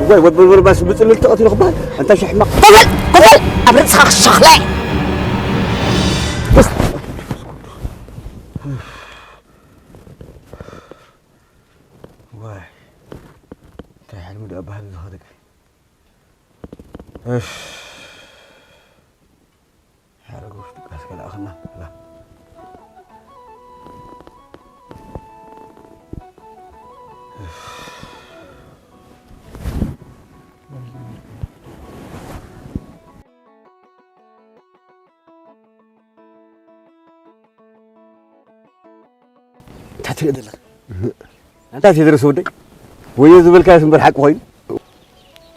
ወይ ወድ በርበርባስ ብጽልል ተቐቲሉ ክበሃል? ኣንታ ሽሕማቕ። ኮፈል! ኮፈል! ኣብ ርእስኻ ክሸኽለ! ዋይ፣ እንታይ ሕልሚ ደኣ ባህል ዝኸደቀ። እፍ። ሓረግ ወፍቲ ቃስ ከለኣኽና። ላ። እንታይ ትርኢ ዘለኻ? ኣንታ ቴድሮስ ወደይ፣ ወዮ ዝበልካዮስ እምበር ሓቂ ኮይኑ።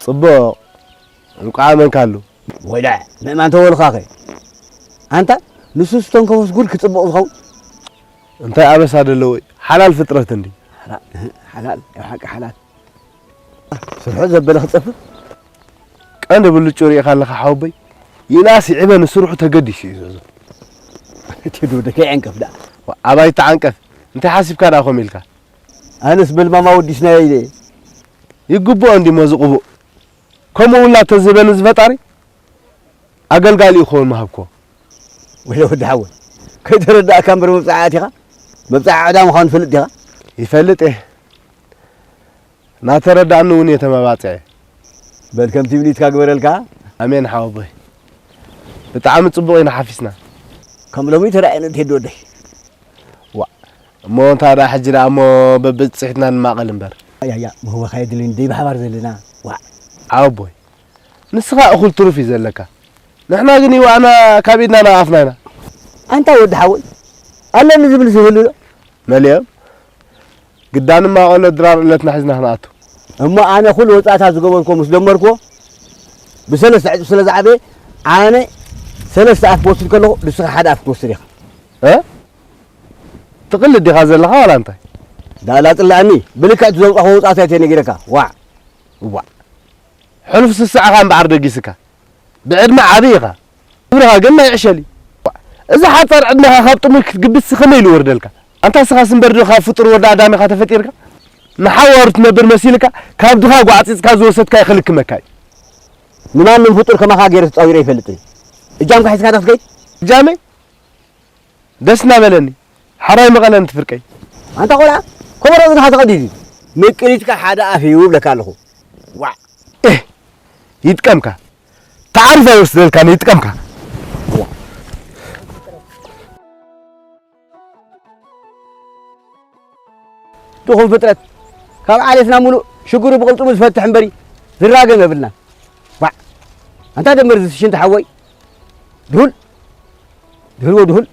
ጽቡቕ፣ እንቋዕ ኣመንካሉ። ወይዳ፣ ምእማን ተበልኻኸ? ኣንታ፣ ንሱ ዝተንከፎስ ጉድ ክጽብቕ ዝኸውን? እንታይ ኣበሳ ደለዎ? ሓላል ፍጥረት እንዲ። ሓላ-፣ ሓላል፣ ኣብ ሓቂ ሓላል። ስርሑ ዘበለ ክጸፍፍ? ቀንዲ ብልጩ ርኢኻ ኣለኻ ሓወቦይ። ይንኣስ ይዕበ ንስርሑ ተገዲሱ እዩ ዘዞ። ቴዲ ወደይ ከይዕንቀፍ ደኣ። ዋ፣ ኣባይ ተዓንቀፍ። እንታይ ሓሲብካ ደኣ ከምኡ ኢልካ? ኣነስ በልማማ ወዲስናዮ ኢለ። ይግብኦ እንዲሞ ዝቕቡእ። ከምኡ ውላ ተዝህበኒ ዝፈጣሪ፣ ኣገልጋሊኡ ክኸውን ምሃብክዎ። ወይለ ወዲ ሓወይ፣ ከይተረዳእካ እምበር መብጽዓ ኣቲኻ፣ መብጽዓ ዕዳ ምዃኑ ትፈልጥ ዲኻ? ይፈልጥ እየ። ናተረዳእኒ እውን እየ ተመባጽዐ። በል ከም ትምኒትካ ግበረልካ። ኣሜን ሓወቦይ። ብጣዕሚ ጽቡቕ ኢና ሓፊስና። ከም ሎሚ ተራእየና ቴዲ ወደይ። ዋእ፣ እሞ እንታይ ደኣ ሕጂ ደኣ እሞ በብጽሒትና ንማቐል እምበር። ኣያ፣ ኣያ፣ ምህወኻ የድልን ደይ ብሓባር ዘለና። ዋእ። ሓወቦይ፣ ንስኻ እኹል ትሩፍ እዩ ዘለካ። ንሕና ግን ይዋእና ካብ ኢድና ናብ ኣፍና ኢና። ኣንታ ወዲ ሓወይ፣ ኣለኒ ዝብል ዝህሉ ዶ? መሊኦም። ግዳንማ ቆሎ ድራር ዕለትና ሒዝና ክንኣቱ። እሞ ኣነ ኩሉ ወጻእታት ዝገበርኩዎ ምስ ደመርኩዎ፣ ብሰለስተ ዕጹ ስለ ዝዓበየ፣ ኣነ ሰለስተ ኣፍ ክወስድ ከለኹ፣ ንስኻ ሓደ ኣፍ ክትወስድ ኢኻ። እ? ትቕልድ ዲኻ ዘለኻ ዋላ እንታይ? ዳላ ጽላእኒ፣ ብልክዕ እቲ ዘውጻእኩዎ ወጻእታ እየ ነጊረካ። ዋዕ። ዋዕ። ሕሉፍ ስስዕኻ እምበኣር ደጊስካ። ብዕድመ ዓቢ ኢኻ። ክብርኻ ግን ናይ ዕሸል እዩ። ዋዕ። እዚ ሓጻር ዕድመኻ ካብ ጥሙይ ክትግብስ ከመይ ኢሉ ወርደልካ? ኣንታ ስኻስ እምበር ዶ ካብ ፍጡር ወዲ ኣዳም ኢኻ ተፈጢርካ? ንሓዋሩ ትነብር መሲልካ፣ ካብ ድኻ ጓዕጺጽካ ዝወሰድካዮ ክልክመካ እዩ። ንማንም ፍጡር ከማኻ ገይረ ተጻዊረ ኣይፈልጥን። እጃምካ ሒዝካ ዶ ክትከይድ? እጃመይ? ደስ እናበለኒ። ሓራይ መቐለ እንትፍርቀይ። ኣንታ ቆልዓ፣ ከበሮ እዝንኻ ተቐዲዱ። ምቅሊትካ ሓደ ኣፍ እዩ እብለካ ኣለኹ። ዋዕ። ኤህ፣ ይጥቀምካ። ተዓሪፍ ኣይወስደልካን፣ ይጥቀምካ። ድኹም ፍጥረት፣ ካብ ዓሌትና ሙሉእ ሽግሩ ብቕልጥሙ ዝፈትሕ እምበሪ ዝራገም የብልናን። ዋዕ! ኣንታ ደመር ዝሽንቲ ሓወይ፣ ድሁል፣ ድሁል ወድሁል።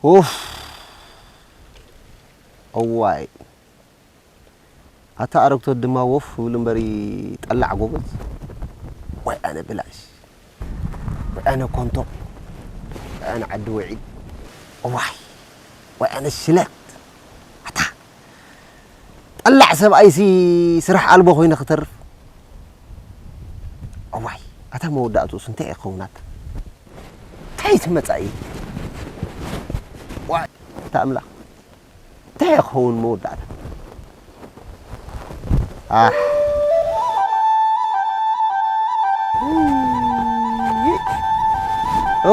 ኡፍ። እዋይ። ኣታ ኣረግቶት ድማ ወፍ ክብል እምበር ይጠላዕ ጎበዝ። ወይ ኣነ ብላሽ። ወይ ኣነ ኮንቶ። ወይ ኣነ ዓዲ ውዒል። እዋይ። ወይ ኣነ ሽለት። ኣታ ጠላዕ ሰብኣይሲ ስራሕ ኣልቦ ኮይነ ክተርፍ። እዋይ፣ ኣታ መወዳእትኡስ እንታይ ይኸውን ኣታ? እንታይ እቲ መጻኢ? ዋይ፣ ኣታ ኣምላኽ፣ እንታይ ክኸውን መወዳእታ? ኣሕ።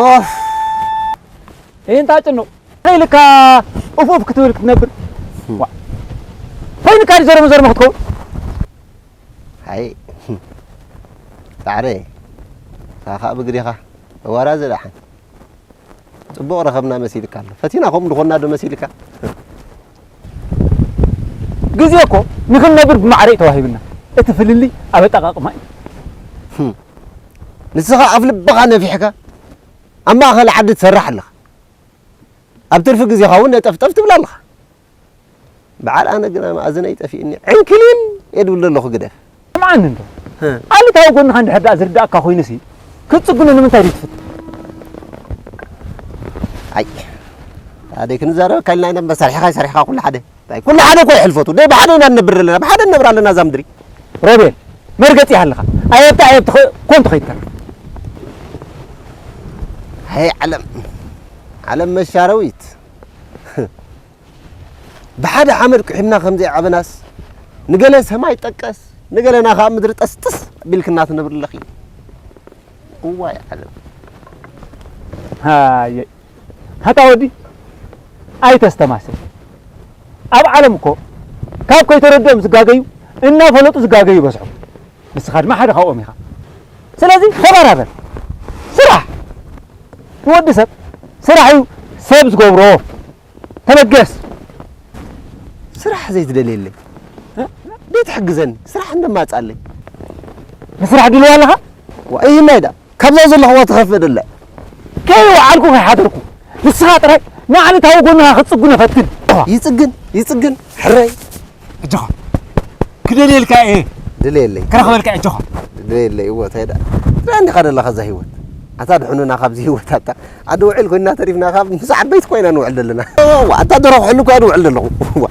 ኦፍ። እንታይ ጭኑቕ? ኢልካ ኡፍ ኡፍ ክትብል ክትነብር። ዋ። ኮይንካ ድዩ ዘረመ ዘረመ ክትከውን? ኣይ። ጻዕረ። ሳኻ ብግዲኻ። እዋራ ዘዳሓን። ጽቡቕ ረኸብና መሲልካ ኣሎ። ፈቲና ከምኡ ድኾና ዶ መሲልካ? ግዜ እኮ ንኽንነብር ብማዕረ እዩ ተዋሂብና። እቲ ፍልልይ ኣብ ኣጠቓቕማ እዩ። ህም። ንስኻ ኣፍ ልብኻ ነፊሕካ፣ ኣብ ማእከል ዓዲ ትሰርሕ ኣለኻ። ኣብ ትርፊ ግዜኻ እውን ነጠፍጠፍ ትብል ኣለኻ። በዓል ኣነ ግና መኣዝነይ ጠፊእኒ። ዕንክሊል እየ ድብል ዘለኹ ግደፍ። ስምዓኒ እንዶ። ኣሉታዊ ጎንኻ እንድሕር ደኣ ዝርዳእካ ኮይኑሲ፣ ክትጽግኖ ንምንታይ ድዩ ትፍትን? ኣይ፣ ኣደይ ክንዛረበካ ኢልና ኢና እምበር፣ ሰሪሕኻ ኣይሰሪሕኻ ኩሉ ሓደ። እንታይ ኩሉ ሓደ እኮ ይሕልፈቱ። ደይ ብሓደ ኢና ንነብር ዘለና፣ ብሓደ ንነብር ኣለና እዛ ምድሪ። ሮቤል፣ መርገጺ ይሃልኻ። ኣየብቲ ኣየብቲ ኸ-፣ ኮን ትኸይድ ተራ። ሃይ ዓለም፣ ዓለም መሻረዊት። ብሓደ ሓመድ ቁሒምና ከም ዘይዓበናስ፣ ንገለ ሰማይ ጠቀስ፣ ንገለና ኸኣ ምድሪ ጠስጥስ ኣቢልክና ትነብሪ ኣለኺ። እዋይ ዓለም። ሃየ፣ ሃታ ወዲ፣ ኣይተስተማስል። ኣብ ዓለም እኮ ካብ ከይተረድኦም ዝጋገዩ፣ እናፈለጡ ዝጋገዩ ይበዝሑ። ንስኻ ድማ ሓደ ካብኦም ኢኻ። ስለዚ ተበራበር። ስራሕ። ንወዲ ሰብ ስራሕ እዩ ሰብ ዝገብሮ። ተበገስ። ስራሕ ዘይትደልየለይ? እ? ደይ ትሕግዘኒ? ስራሕ እንደማጻለይ። ንስራሕ ድልዋ ኣለኻ? ዋ፣ ይህናይ ዳ። ካብዛ ዘለኹዋ ተኸፍእ ደለ። ከይወዓልኩ ከይሓደርኩ። ንስኻ ጥራይ ንኣሉታዊ ጎንኻ ክትጽጉኖ ፈትን። ይጽግን፣ ይጽግን። ሕረይ። ኣጆኻ። ክደልየልካ እየ። ድልየለይ። ክረኽበልካ እየ፣ ኣጆኻ። ድልየለይ፣ እወ፣ እንታይ ደኣ? ጥራይ እንዲኻ ደለኻ እዛ ህይወት። ኣታ ድሕኑና ካብዚ ህይወት ኣታ። ዓዲ ውዕል ኮይንና ተሪፍና፣ ካብ ምስ ዓበይቲ ኮይና ንውዕል ዘለና። እዋ፣ ኣታ ደረኹ ሕልኩ እያ ንውዕል ዘለኹ። እዋ።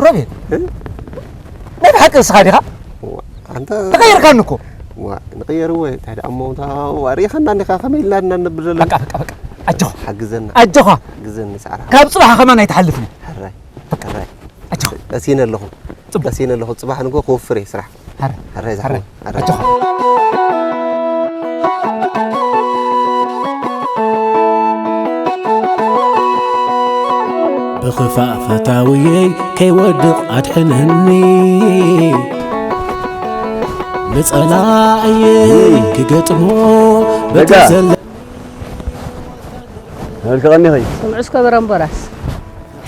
ሮቤል፣ እ? ናይ ብሓቂ ንስኻ ዲኻ? እዋ፣ ኣንታ ተቐይርካኒ እኮ። እዋ፣ ንቕየር እወ፣ እንታይ ደኣ እሞ፣ እታ፣ እዋ፣ ርኢኻና እንዲኻ ከመይ ኢልና ኢና ንነብር ዘለና? በቃ፣ በቃ፣ በቃ። ኣጆኻ። ሓግዘና። ኣጆኻ። ሓግዘኒ፣ ጻዕራ። ካብ ጽባሕ ከማን ኣይትሓልፍን። ሕራይ። በቃ። ሕራይ። ኣጆኻ። ቀሲነ ኣለኹ። ጽቡቕ። ቀሲነ ኣለኹ። ጽባሕ ንግሆ ክወፍር እየ ስራሕ። ሀረ፣ ሀረ፣ ሀረ፣ ሀረ። ሀረ። ኣጆኻ። ብኽፋእ ፈታውየይ ከይወድቕ ኣድሕነኒ። ንጸላእየይ ክገጥሞ በቲ ደጋ። ዘለ መልክቐኒ ኸይ? ስምዑ እስከ በረምበራስ።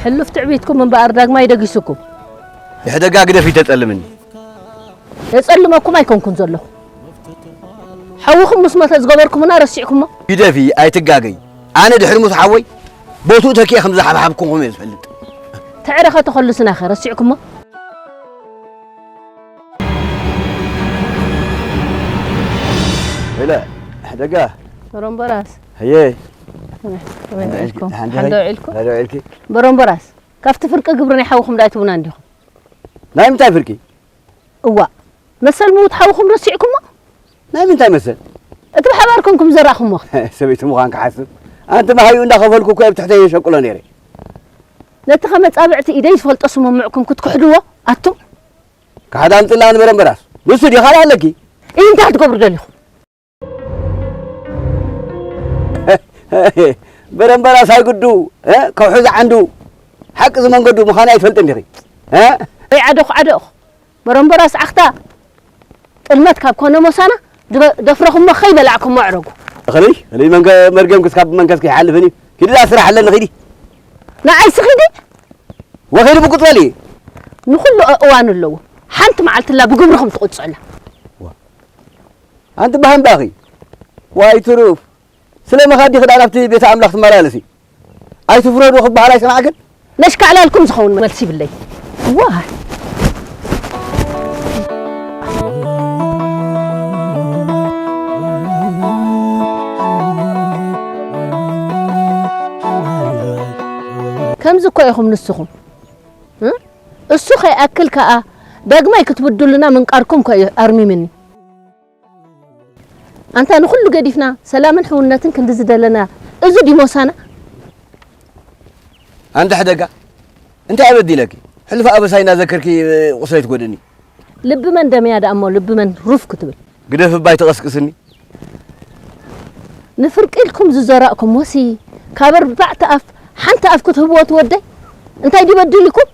ሕሉፍ ትዕቢትኩም እምበኣር ዳግማይ ደጊሱኩም። ድሕደጋ ግደፊ ተጸልምኒ። የጸልመኩም ኣይኮንኩን ዘለኹ። ሓውኹም ምስ ሞተ ዝገበርኩምና ረሲዕኩሞ? ግደፊ፣ ኣይትጋገይ። ኣነ ድሕሪ ሙት ሓወይ ቦትኡ ተኪኤ ከም ዝሓብሓብኩኹም እየ ዝፈልጥ። ተዕረኸ ተኸልስናኸ ረሲዕኩሞ? ኢለ፣ ሕደጋ። በረምበራስ። ህየ። ከመይ ውዒልኩም? ደሓን ዲኺ? ሓንዶ ውዒልኩም? ደሓን ዶ ውዒልኪ? በረምበራስ፣ ካብቲ ፍርቂ ግብሪ ናይ ሓውኹም ዶ ኣይትብሉና እንዲኹም? ናይ ምንታይ ፍርቂ? እዋእ፣ መሰል ምዉት ሓውኹም ረሲዕኩሞ? ናይ ምንታይ መሰል? እቲ ብሓባር ኮንኩም ዘራእኹሞ። ሰበይቲ ምዃን ክሓስብ። ኣንቲ መሃይኡ እንዳኸፈልኩ እኮ ኣብ ትሕተይ የሸቅሎ ነይረ። ነቲ ከመጻብዕቲ ኢደይ ዝፈልጦ ስምምዕኩም ክትክሕድዎ ኣቱም? ካሕዳ ኣምጽላ ንበረምበራስ። ንሱ ድዩ ካልእ ኣለኪ? እንታይ ትገብሩ ደሊኹም? በረምበራስ ኣይግዱ፣ እ? ከውሒ ዝዓንዱ። ሓቂ ዝመንገዱ ምዃኑ ኣይትፈልጥን ዲኺ? እ? ወይ ዓደኹ፣ ዓደኹ። በረምበራስ ዓኽታ ጥልመት ካብ ኮነ ሞሳና ድበ-፣ ደፍረኹሞ ከይበላዕኩሞ ኣዕረጉ። እኽሊ፣ እኽሊ መንገ-፣ መርገም ክስካብ መንከስኪ ይሓልፍን እዩ። ኪዲ ዳ ስራሕ ኣለኒ ኺዲ። ንዓይ ስኺዲ? ወኺዲ ብቁጽበሊ። ንኹሉ እዋን ኣለዎ። ሓንቲ መዓልትላ ብግብርኹም ትቕጽዑላ። ዋ። ኣንቲ ባህምባኺ። ዋይ ትሩፍ። ስለ መኻዲ ክዳን ኣብቲ ቤተ ኣምላኽ ትመላለሲ። ኣይትፍረዱ ክበሃል ኣይሰማዕክን? ነሽካዕላልኩም ዝኸውን መልሲ ይብለይ። ዋይ። ከምዚ እኮ ኢኹም ንስኹም። እ? እሱ ከይኣክል ከኣ ዳግማይ ክትብድሉና ምንቃርኩም እኮ እዩ ኣርሚምኒ። ኣንታ ንኹሉ ገዲፍና ሰላምን ሕውነትን ክንዲ ዝደለና፣ እዚ ዲሞሳና? ኣንታ ሕደጋ፣ እንታይ ኣበዲለኪ? ሕሉፍ ኣበሳይ እናዘከርኪ ቁስለይ ትጎድእኒ። ልቢ መን ደምያ ደኣ እሞ ልቢ መን ሩፍ ክትብል? ግደፍ እባ ኣይትቐስቅስኒ። ንፍርቂ ኢልኩም ዝዘራእኩሞሲ ካብ ኣርባዕተ ኣፍ ሓንቲ ኣፍ ክትህብዎ ትወደይ? እንታይ ድዩ በዲሉኩም?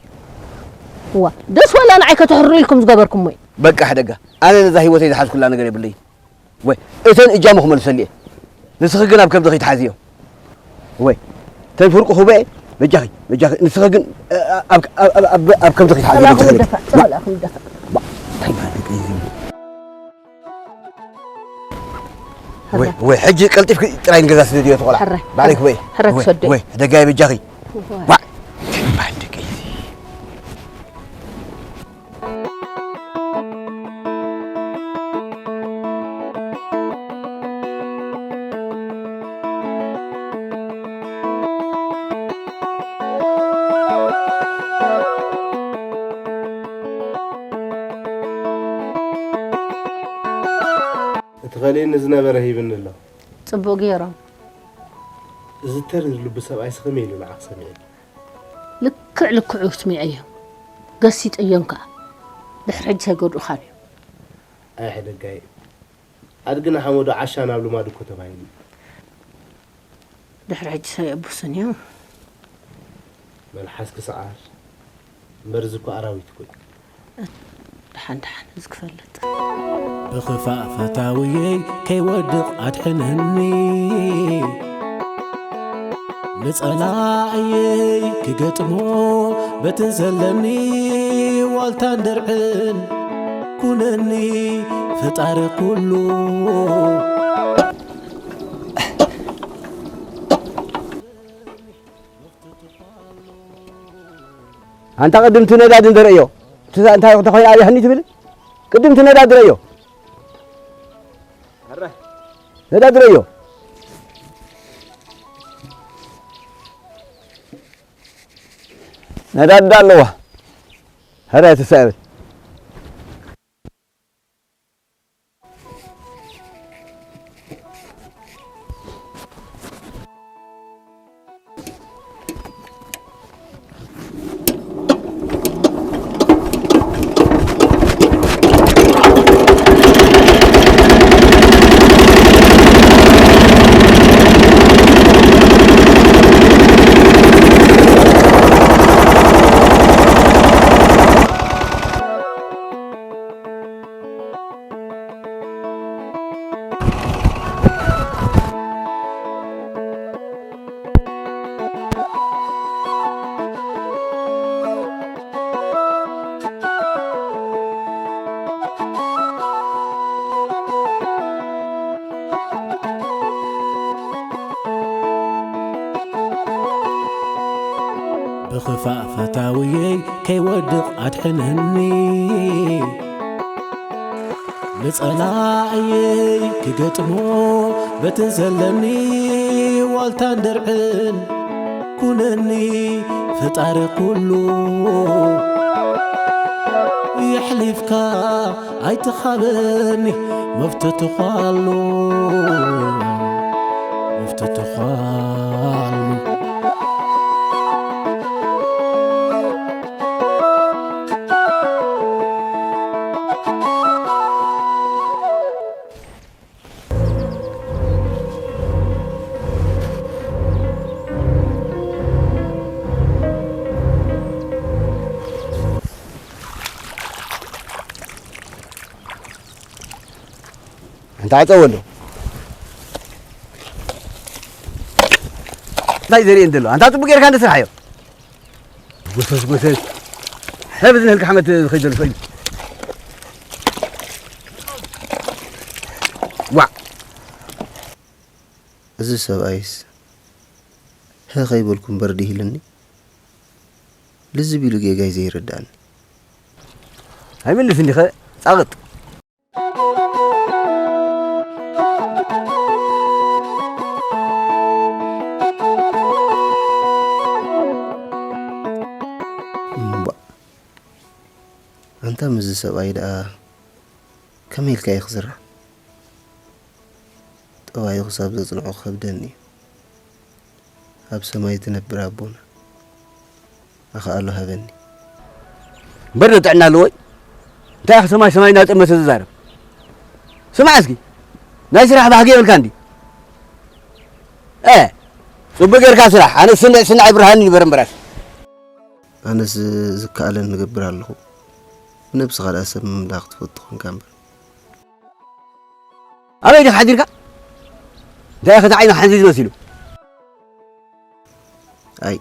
ዋ፣ ደስ ዋላ ንዓይ ከተሕርሩ ኢልኩም ዝገበርኩሞ እዩ። በቃ ሕደጋ፣ ኣነ ነዛ ህይወተይ ዝሓዝኩላ ነገር የብለይን። ወይ እተን እጃሙ ክመልሰሉ እየ። ንስኺ ግን ኣብ ከብድኺ ትሓዝዮ። ወይ እተን ፍርቂ ክህቦ እየ። በጃኺ፣ በጃኺ፣ ንስኺ ግን ኣብ፣ ኣብ፣ ኣብ፣ ኣብ፣ ኣብ ከብድኺ ትሓዝዮ። ሰላም በጃኺ። ክምደፋ፣ ሰላም ክምደፋ። ባ-፣ እንታይ ማለት እዩ? ወይ፣ ወይ፣ ሕጂ ቀልጢፍኪ ጥራይ ንገዛ ስደድዮ፣ እቲ ቆልዓ። ሕራይ። ባዕለይክ ወይ። ሕራይ ወይ፣ ክሰዶ። ወይ፣ ደጋይ በጃኺ። ወይ። ባ-፣ እንታይ ማለት እዩ? እዚ? ሕራይ ክሰዶ። ትኸልእኒ ዝነበረ ሂብኒ ኣሎ። ጽቡቕ ገይሮም። እዚ ተር ዝልቡ ሰብኣይ ስኽም ኢሉ ንዓኽ ሰሚዑ። ልክዕ ልክዑ ስሚዐዮ። ገሲጠዮም ከኣ። ድሕሪ ሕጂ ኣይጎድኡኻን እዮም። ኣይ ሕደጋይ። ኣድግና ሓመዱ ዓሻ ናብ ልማዱ እኮ ተባሂሉ። ድሕሪ ሕጂ ሳይዕቡስን እዮም። መልሓስኪ ሰዓር እምበር፣ እዚ እኮ ኣራዊት እኮ እዩ። ደሓን ደሓን፣ እዚ ክፈልጥ። ብኽፋእ ፈታውየይ ከይወድቕ ኣድሕነኒ። ንጸላእየይ ክገጥሞ በቲ ዘለኒ ዋልታን ድርዕን ኩነኒ ፈጣሪ ኩሉ። ኣንታ ቅድም እቲ ነዳዲ እንተርእዮ፣ እቲ እንታይ ተኾይኑ ኣብያህኒ ትብል? ቅድም እቲ ነዳዲ ርእዮ። ነዳዲ ርእዮ። ነዳዲ ዳ ኣለዋ። ሀዳ የተሳበት። ብኽፋእ ፈታውየይ ከይወድቕ ኣድሕነኒ። ንጸላእየይ ክገጥሞ በቲ ዘለኒ ዋልታን ድርዕን ኩነኒ ፈጣሪ ኩሉ። የሕሊፍካ ኣይትኻበኒ፣ መፍትትዃሉ፣ መፍትትዃሉ። እንታይ ጸወ ኣሎ? እንታይ ዘርእየን ዘሎ? ኣንታ ጽቡቅ ጌርካ እንደ ስራሕዮ። ጎሰስ፣ ጎሰስ። ሰብ እዚ ንህልካ ሓመድ ዝኸይድ ዘሎ ሰብ እዩ። ዋዕ። እዚ ሰብኣይስ ህህ ከይበልኩ እምበር ድሂልኒ። ልዝብ ኢሉ ጌጋይ ዘይርዳእኒ። ኣይምልስ እንዲኸ ጻቕጥ። እምቧእ። ኣንታ ምስዚ ሰብኣይ ደኣ ከመይ ኢልካ እዩ ክዝራብ? ጠባዩ ክሳብ ዘጽንዖ ክኸብደኒ እዩ። ኣብ ሰማይ ትነብር ኣቦና፣ ኣኽኣሎ ሃበኒ። እምበር ዶ ጥዕና ኣለዎ? እንታይ ኢኻ ሰማይ ሰማይ እናጠመተ ዝዛረብ? ስማዕ እስኪ፣ ናይ ስራሕ ባህጊ የብልካ እንዲ? እ፣ ጽቡቅ ጌርካ ስራሕ። ኣነ ስንዕ ስንዕ ኣይብርሃን እዩ በረምበራስ። ኣነስ ዝከኣለን ንገብር ኣለኹ። ብነብስኻ ደኣ ሰብ ምምላኽ ትፈቱ ኾንካ እምበር። ኣበይ ዲኻ ሓዲርካ? እንታይ ኢኻ እቲ ዓይንኻ ሓንዚዝ መሲሉ? ኣይ፣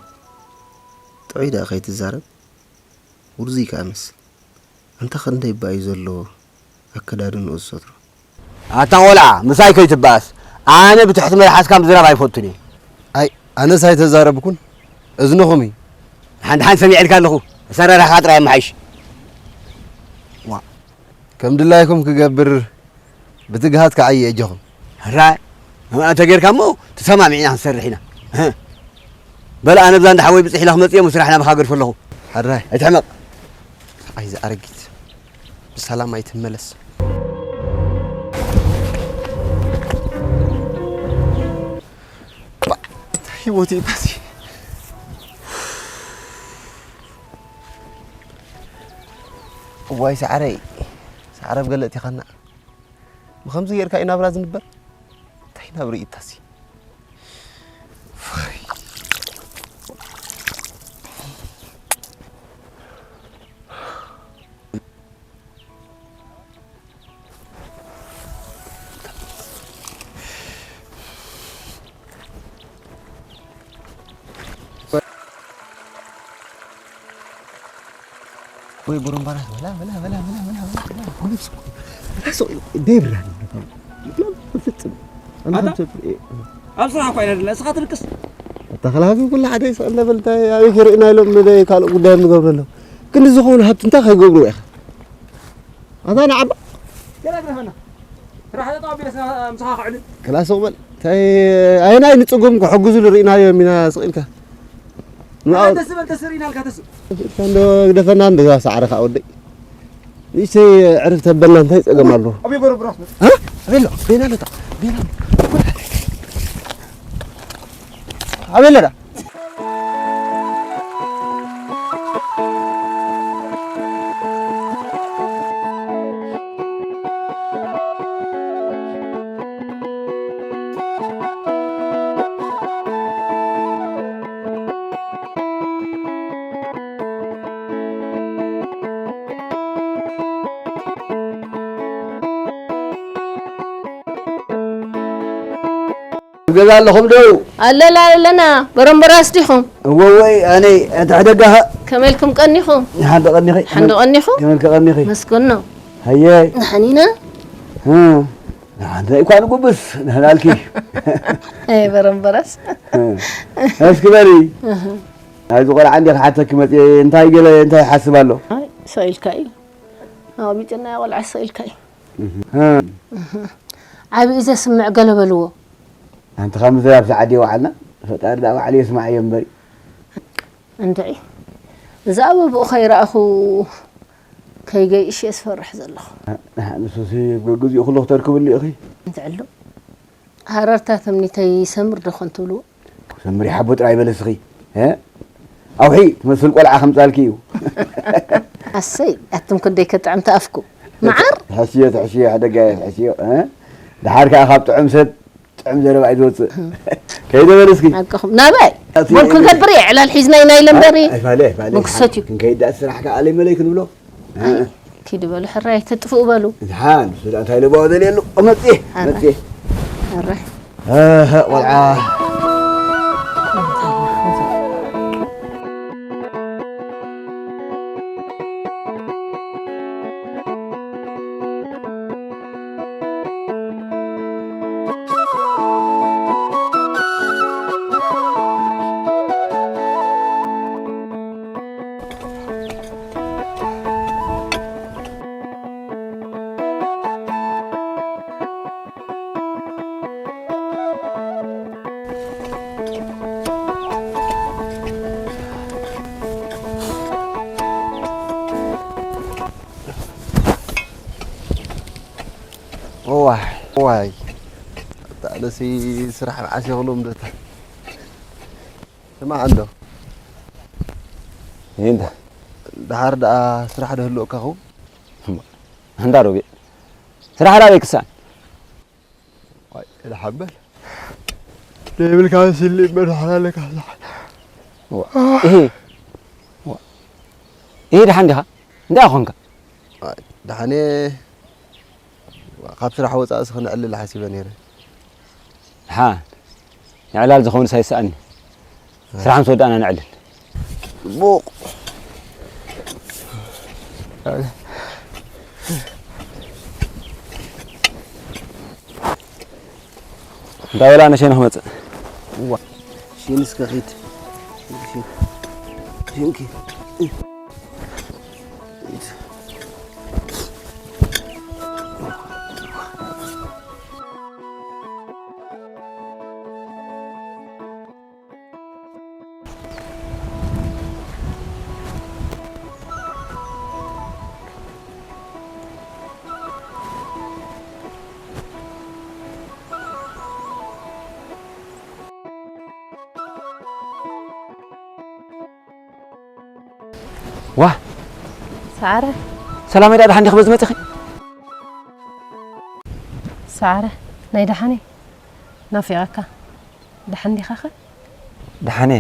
ጥዑይ ደኣ ከይትዛረብ፣ ውርዙይ ከኣ መስል። ኣንታ ክንደይ እባ እዩ ዘለዎ ኣከዳድንኡ ዝሰትሮ። ኣታ ቆልዓ፣ ምሳይ ከይትበኣስ። ኣነ ብትሕቲ መልሓስካ ምዝራብ ኣይፈቱን እየ። ኣይ፣ ኣነስ ኣይተዛረብኩን። እዝንኹም እዩ። ሓንቲ ሓንቲ ሰሚዐልካ ኣለኹ። ኣሰራርሓኻ ጥራይ ኣመሓይሽ። ዋ። ከም ድላይኩም ክገብር ብትግሃት ክዓዪ እጀኹም። ሕራይ፣ ከምኣ እንተጌርካ እሞ ተሰማሚዕና ክንሰርሕ ኢና። እህ። በል ኣነ ብዛ እንዳ ሓወይ ብጽሕ ኢለ ክመጽእ እየ፣ ስራሕ ናባኻ ገድፎ ኣለኹ። ሕራይ። ኣይትሕመቕ። ኣይ፣ እዛ ኣረጊት ብሰላም ኣይትመለስ። ህይወት እዩ ፓሲ። እዋይ ሳዕረይ፣ ሳዕረ ብገለ እቲኻና። ብኸምዚ ጌርካ እዩ ናብራ ዝንበር? እንታይ ናብራ እዩ ታሲ? ወይ ጉሩምባራት በላ በላ በላ በላ በላ በላ በላ በላ በላ ደብራ ፍጽም ኣንተ ኣብ ስራሕ እኮ ኢና ዘለና፣ እስኻ ትልቅስ። ኣታ ኸላፊ ኩሉ ሓደ ይስቕ እንዳበል እንታይ ኣበይ ከርእና ኢሎም ካልእ ጉዳይ ንገብረሎም። ክንዲ ዝኾኑ ሃብቲ እንታይ ከይገብሩ ኢኻ? ኣታ ንዓባ ገና ግደፈና። ስራሕ ጠጠው ኣቢለስ ምሳኻ ክዕልል። ክላስ በል። እንታይ ኣየናይ ንጽጉም ክሕግዙ ንርኢናዮም ኢና ስቕ ኢልካ። ንዓ- ኣንተ ስበል ተስር ኢናልካ ተስር። እንዶ ግደፈና እንዶ ሳዕሪ ከዓ ወደይ። ንእሽተይ ዕርፍ ተበልና እንታይ ጸገም ኣለዎ? ኣበይ በረብራ ትመጽእ? እ? ኣበይ ኣሎ? ቤና ኣለታ። ቤና ኣሎ። ኣበይ ኣለዳ? ኣብ ገዛ ኣለኹም ዶ? ኣለና ኣለና። በረምበራስ ዲኹም? እወ፣ እወ፣ ኣነ እቲ ሕደጋኸ? ከመይ ኢልኩም ቀኒኹም? ሓንደ ቀኒኺ? ሓንደ ቀኒኹ? ከመይ ኢልከ ቀኒኺ? መስገኖ። ሃየ። ንሓን ኢና? እ፣ ንሓን እኳ ንጉብስ፣ ንሕና ኣልኪ። ኣይ፣ በረምበራስ። እ፣ እስኪ በሊ። እህ። ናይዚ ቆልዓ እንዲየ ክሓተኪ መፅየ፣ እንታይ ገለ፣ እንታይ ይሓስብ ኣሎ? ኣይ፣ ሰኢልካ እዩ። ኣቕሚጥና ቆልዓ ሰኢልካ እዩ። እህ። ዓብዪ ዘስምዕ ገለ በልዎ። ኣንቲ ካብ ምዝራብ ሰዓት የውዓልና፣ ፈጣሪ ደኣ ባዕሉ የስማዓዮ እምበሪ። እንድዒ፣ እዛ ኣበብኡ ከይረኣኹ ከይገይሽ እየ ዝፈርሕ ዘለኹ። ንሱሲ ገግዚኡ ኩሉ ክተርክብሉ ኢኺ። እንትዕሉ፣ ሃረርታ ተምኒተይ ይሰምር ዶ ኾን ትብልዎ? ሰምሪ ሓቦ ጥራይ በለ እስኺ። እ? ኣውሒ ትመስል ቆልዓ ከምጻልኪ እዩ። ኣሰይ፣ ኣቱም ክንደይ ከጥዕም ተኣፍኩ። መዓር? ትሕሽዮ፣ ትሕሽዮ፣ ሕደጋየ፣ ትሕሽዮ፣ እ? ደሓር ከኣ ካብ ጥዑም ሰብ ጥዑም ዘረባ እዩ ዝወጽእ። ከይደ በል እስኪ። ሓቅኹም። ናበይ? ኣቲ ጎል ክንገብር እየ፣ ዕላል ሒዝና ኢና ኢለ እምበሪ። ኣይፋለ፣ ኣይፋለ። መጉሰት እዩ። ክንከይድ ደኣ ስራሕ ከኣ ኣለይ መለይ ክንብሎ። ኣይ፣ እ? ኪዱ በሉ፣ ሕራይ ኣይተጥፍኡ በሉ። ደሓን፣ ንሱ ደኣ እንታይ ልባው ደልየሉ? መጽየ፣ ኣረ። መጽየ። ኣረ። ኣሀ፣ ቆልዓ። እዋይ፣ እዋይ። ኣታ ኣነሲ ስራሕ መዓስ ይኽሎም ዶ? ስማዕ እንዶ። ይንታ። ደሓር ደኣ ስራሕ ዶ ህልወካ ኸውን? እንዳ ሮቤ። ስራሕ ዳበይ ክሳን? ዋይ፣ ደሓን በል። ዘይብልካ ስሊ እምበር ደሓን ኣለካ። ዋ፣ እሄ። ዋ። እሄ፣ ደሓን ዲኻ? እንታይ ኾንካ? ዋይ፣ ደሓን እየ። ካብ ስራሕ ወጻእስ ክነዕልል ሓሲበ ነይረ። ደሓን። ንዕላል ዝኸውንስ ኣይሰኣኒ። ስራሕ ምስ ወዳእና ነዕልል። ጽቡቕ። እንታይ በላ፣ ኣነ ሸይነ ክመጽእ። እዋ፣ ሽን እስከ ኺድ። ሽን፣ ሽንኪ። ሰዓረ፣ ሰላመይ፣ ደኣ ደሓን ዲኺ በዚ መጺኺ? ሰዓረ፣ ናይ ደሓነይ ናፊቐካ። ደሓን ዲኻኸ? ደሓነ፣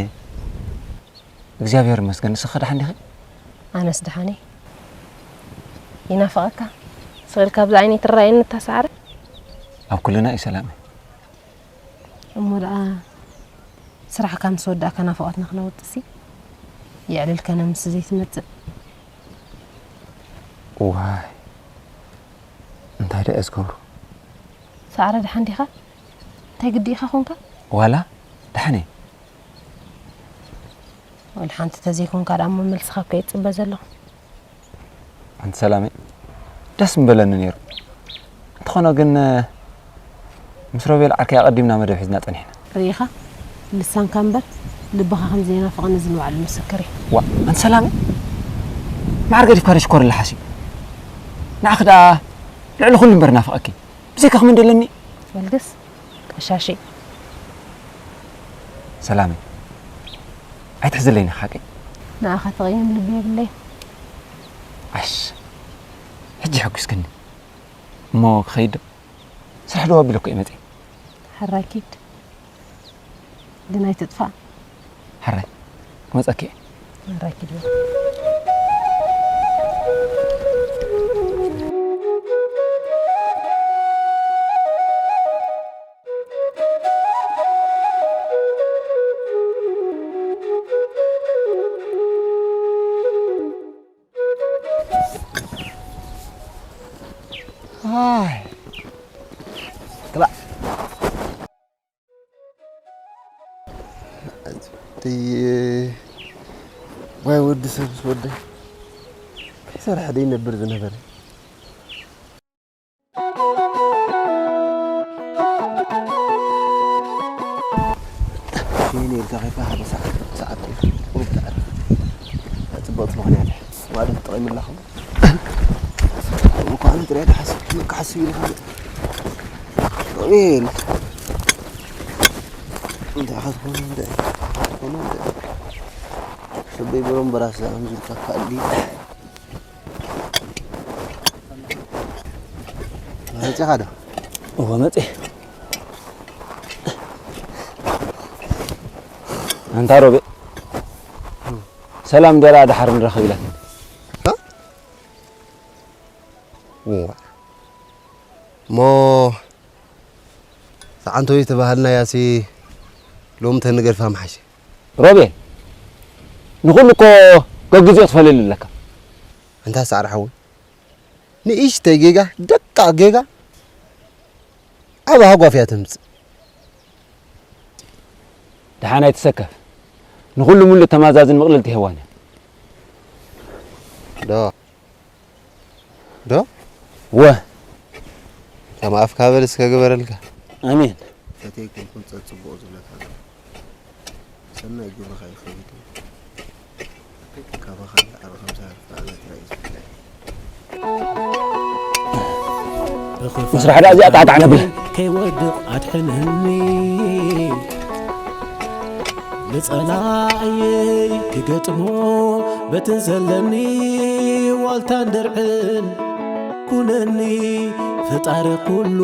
እግዚኣብሔር ይመስገን። ንስኺ ደሓን ዲኺ? ኣነስ ደሓነይ። ይናፍቐካ። ስቕ ኢልካ ኣብዚ ዓይነይ ትረኣየኒ እታ ሰዓረ? ኣብ ኩልና እዩ ሰላመይ። እሞ ደኣ ስራሕካ ምስ ወዳእካ ናፍቖትና ክነውጥሲ የዕልልከነ ምስ ዘይትመጽእ። ዋይ፣ እንታይ ደኣ እየ ዝገብሮ? ሰዓረ ደሓን ዲኻ? እንታይ ግዲ ኢኻ ኾንካ? ዋላ ደሓን እየ። ወላ ሓንቲ ተዘይኮንካ ደኣ እሞ መልስኻ እኮ እየ ዝጽበ ዘለኹ። ኣንቲ ሰላመይ፣ ደስ ምበለኒ ነይሩ። እንተኾነ ግን ምስ ሮቤል ዓርከይ ኣቐዲምና መደብ ሒዝና ጸኒሕና። ርኢኻ? ልሳንካ እምበር ልብኻ ከም ዘይናፍቐኒ እዚ ንባዕሉ ምስክር እዩ። ዋ፣ ኣንቲ ሰላመይ፣ ማዕረ ገዲፍካ ዶ ሽኮር ኣለሓሲ? ንዓኺ ደኣ ልዕሊ ኩሉ እምበር ናፍቐኪ። ብዘይካ ክመን ደለኒ? በልግስ ቀሻሺ። ሰላመይ፣ ኣይትሕዝለይኒ ሓቀይ። ንኣኻ ተቐይም ልቢ የብለይ። ኣሽ፣ ሕጂ ሕጉስክኒ። እሞ ክኸይድ ዶ? ስራሕ ደው ኣቢለኩ እየ መጺእ። ሕራይ ኪድ። ግን ኣይትጥፋእ። ሕራይ ክመጸኪ እየ። ሕራይ ኪድ። ክላእ። ኣቲ-፣ ዋይ ወዲ ሰብ ምስ ወደይ ከይሰርሐ ደይነብር ዝነበረ። ሽይን ኢልካ ከይካ ሓደ ሰዓት፣ ሰዓት ኢልካ ቁሩብ ተዕርፍ። ጽብቕቲ ምኽንያት እያ። ማለት ተጠቒምላ ኸም-፣ እኳ ኣነ ጥራይ ድሓስብ፣ በቃ ሓስብ ኢልካ። ሮቤል። እንታይ ኢኻ ዝኾነ እንደ-፣ ዝኾነ እንደ-፣ ልበይ በሮም በራስ ዝኣምዝልካ ካልእ ድዩ? መጺኻ ዶ? እወ፣ መጺ። ኣንታ ሮቤ፣ ሰላም እንድያ ደኣ ደሓር ንራኸብ ኢላትኒ። እ? እዋ። እሞ ሰዓንቶይ ተባሃልናያሲ ሎሚ ተንገድፋ ምሓሸ። ሮቤል፣ ንኹሉ እኮ ገግዚኡ ትፈልየሉ ኣለካ። ኣንታ ሳዕሪ ሓወይ፣ ንእሽተይ ጌጋ፣ ደቃቕ ጌጋ፣ ዓቢ ሃጓፍ እያ ተምጽእ። ደሓን ኣይትሰከፍ። ንኹሉ ሙሉእ ተማዛዝን ምቕልልቲ ሄዋን እያ። ዶ? ዶ? ወ። ከም ኣፍካ በል እስከ ግበረልካ። ኣሜን። ፈተይ ኩንኩን ጸጽቡቑ ዝብለካ ኣሎ። ሰናይ ግብርኻ ይኸይድ። ካባኻ ዳዕሮ ከምዛ ርፋዕና ጥራይ እዩ ዝፍለይ። ምስራሕ ደኣ እዚኣ ጣዕጣዕ ነብላ። ከይወድቕ ኣድሕነኒ፣ ንጸላእየይ ክገጥሞ በትን ዘለኒ ዋልታን ድርዕን ኩነኒ ፈጣሪ ኩሉ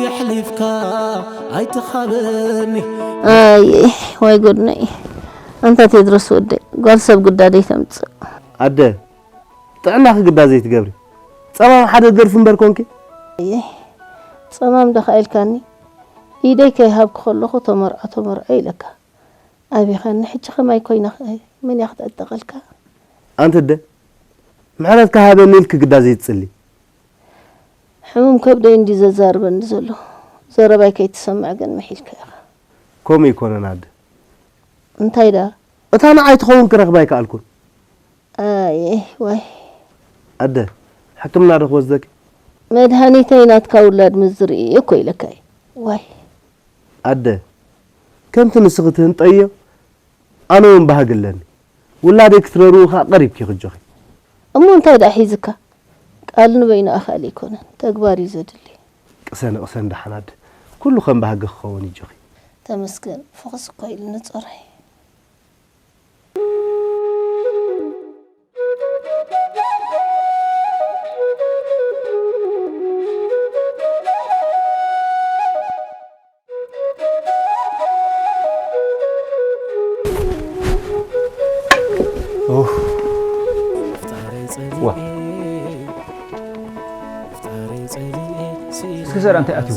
የሕሊፍካ ኣይትኻበኒ። ኣየ ወይ ጉድነይ። ኣንታ ቴድሮስ ወደይ፣ ጓል ሰብ ግዳ ደይተምጽእ። ኣደ፣ ጥዕናኺ ግዳ ዘይትገብሪ። ጸማም ሓደ ገርፊ እምበር ኮንኪ። ኣየ፣ ጸማም ዶ ከኣ ኢልካኒ? ኢደይ ከይሃብኩ ከለኹ ተመርዖ ተመርዖ ኢለካ። ኣቢኻኒ፣ ሕጂ ከማይ ኮይና ከ መን እያ ክትዕጠቐልካ? ኣንቲ ኣደ፣ ምሕረት ከሃበኒ ኢልኪ ግዳ ዘይትጽሊ። ሕሙም ከብደይ እንድዩ ዘዛርበኒ ዘሎ። ዘረባይ ከይትሰምዕ ግን ምሒልካ ኢኻ። ከምኡ ኣይኮነን ኣደ። እንታይ ደኣ? እታ ንዓይ ትኸውን ክረኽባ ኣይከኣልኩን። ኣየ ዋይ። ኣደ፣ ሕክምና ዶ ክወስደኪ? መድሃኒተይ ናትካ ውላድ ምስ ዝርኢ እኮ ኢለካ እየ። ዋይ። ኣደ፣ ከምቲ ንስኺ ትህንጠዮ ኣነ እውን ባህጊ ኣለኒ። ውላደይ ክትረርኡ ኸኣ ቀሪብኪ ክጆኺ። እሞ እንታይ ደኣ ሒዝካ? ቃል ንበይኑ ኣኽኣል ኣይኮነን፣ ተግባር እዩ ዘድሊ። ቅሰኒ ቅሰኒ ደሓን ኣደ፣ ኩሉ ከም ባህጊ ክኸውን እዩ ኣጆኺ። ተመስገን፣ ፍኹስ እኮ ኢሉኒ ጾረይ። ክሰራ እንታይ ኣትዩ?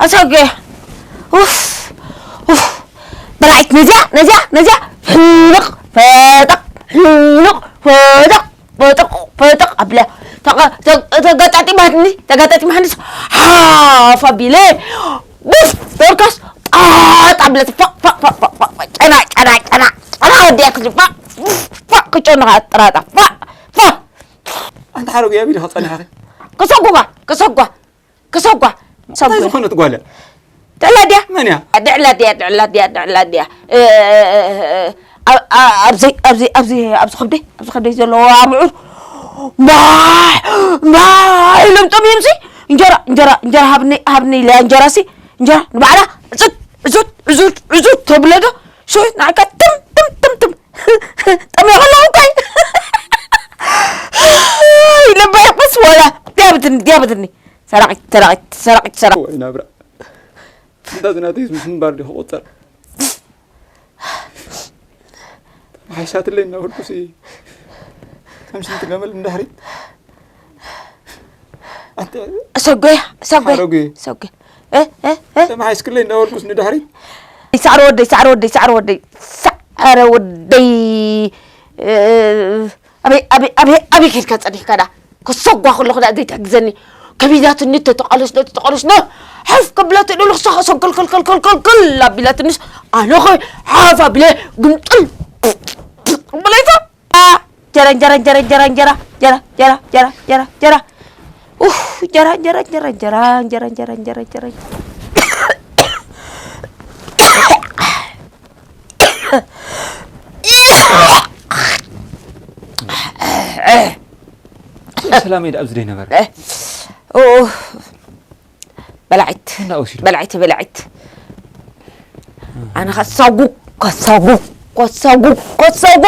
ኣሰገ ኡፍ ኡፍ በላዒት ነዚያ ነዚያ ነዚያ ሕልቕ ፈጠቕ ሕልቕ ፈጠቕ ፈጠቕ ፈጠቕ ኣብለ ተጋጣጢማትኒ ተጋጣጢማትኒ ሓፍ ኣቢለ ቡፍ ተወርካስ ጣጥ ኣብለ ፋ ፋ ፋ ፋ ፋ ጨና ጨና ጨና ጨና ወዲያ ክል ፋ ፋ ክጨኑ ጥራጣ ፋ ፋ ኣንተ ሓረጉ ያቢል ኸጸና ኸ ከሰጉባ ከሰጓ ከሰጓ እንታይ ዝኾነት ጓለ ጥዕላ ድያ መን እያ ድዕላ ድያ ድዕላ ድያ ድዕላ ድያ ኣብዚ ኣብዚ ኣብዚ ኣብዚ ከብደይ ኣብዚ ከብደይ ዘለዎ ኣብዑር ማይ ማይ ኢሎም ጠምዮም ሲ እንጀራ እንጀራ እንጀራ ሃብኒ ሃብኒ ኢለ እንጀራ ሲ እንጀራ ንባዕላ ዕዙት ዕዙት ዕዙት ዕዙት ተብለ ዶ ሶ ንዓካ ትም ትም ትም ትም ጠምዮ ከለኹ እንታይ ኢለ ባይቅስ ወላ ዲያብትኒ ዲያብትኒ ሰራቂት ሰራቂት ሰራቂት ሰራቂት ወይ ናብራ እንዳ ዝናተይ ምስ ምንባር ዲኹ ቁፀር ተመሓይሻትለይ እናበልኩሲ ከም ሽንቲ ገመል እንዳሕሪት ኣንተ ሰጎያ ሰጎያ ሓረጉ ሰጎያ እ እ እ ተመሓይሽክለይ እንዳበልኩስ ንድሕሪት ሳዕረ ወደይ ሳዕረ ወደይ ሳዕረ ወደይ ሳዕረ ወደይ እ፣ ኣበይ ኣበይ ኣበይ ኣበይ ከድካ ጸኒሕካ ዳ ክሰጓ ከለኹ ዳ ዘይትሕግዘኒ ከቢዳትኒ ተተቃለስዶ ተተቃለስዶ ሓፍ ከብላ ትደሉ ክሳኸ ሰንከልከልከልከልከል ኣቢላትንስ ኣነ ኸ ሓፍ ኣቢለ ግምጥል ብለይታ ጀራ እንጀራ እንጀራ እንጀራ እንጀራ ጀራ ጀራ ጀራ ጀራ ጀራ ኡፍ እንጀራ እንጀራ እንጀራ እንጀራ እንጀራ እንጀራ እንጀራ እንጀራ ሰላም ኢድ ኣብዚ ደይ ነበር በላዒት እንዳወሲዱ በላዒት በላዒት ኣነ ከሳጉ ከሳጉ ከሳጉ ከሳጉ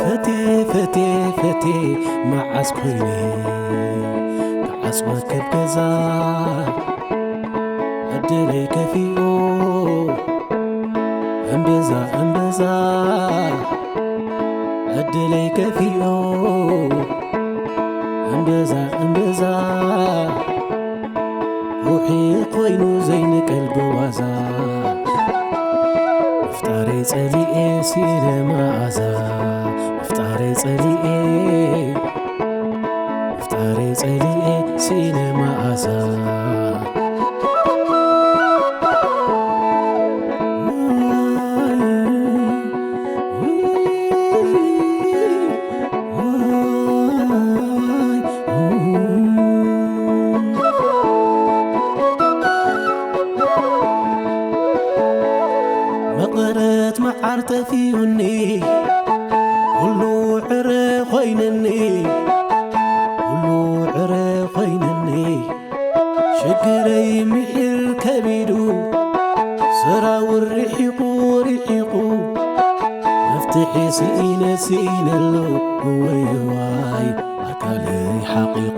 ፈቴ ፈቴ ፈቴ መዓስ ኮይነ ተዓጽወ ከብ ገዛ ዕድለይ ከፊኡ እምብዛ እምብዛ ዕድለይ ከፊኡ እምብዛ እምብዛ ሩሒ ኮይኑ ዘይንቀል ብዋዛ ምፍጣረይ ጸሊኤ ሲነ መኣዛ ምፍጣረይ ጸሊኤ ምፍጣረይ ጸሊኤ ሲነ መኣዛ መቐረት መዓር ጠፊኡኒ ኩሉ ዕረ ኮይነኒ ኩሉ ዕረ ኮይነኒ ሽግረይ ምሒር ከቢዱ ሰራው ርሒቑ ርሒቑ መፍትሒ ስኢነ ስኢነሉ እወይ እዋይ ኣካለይ ሓቒቑ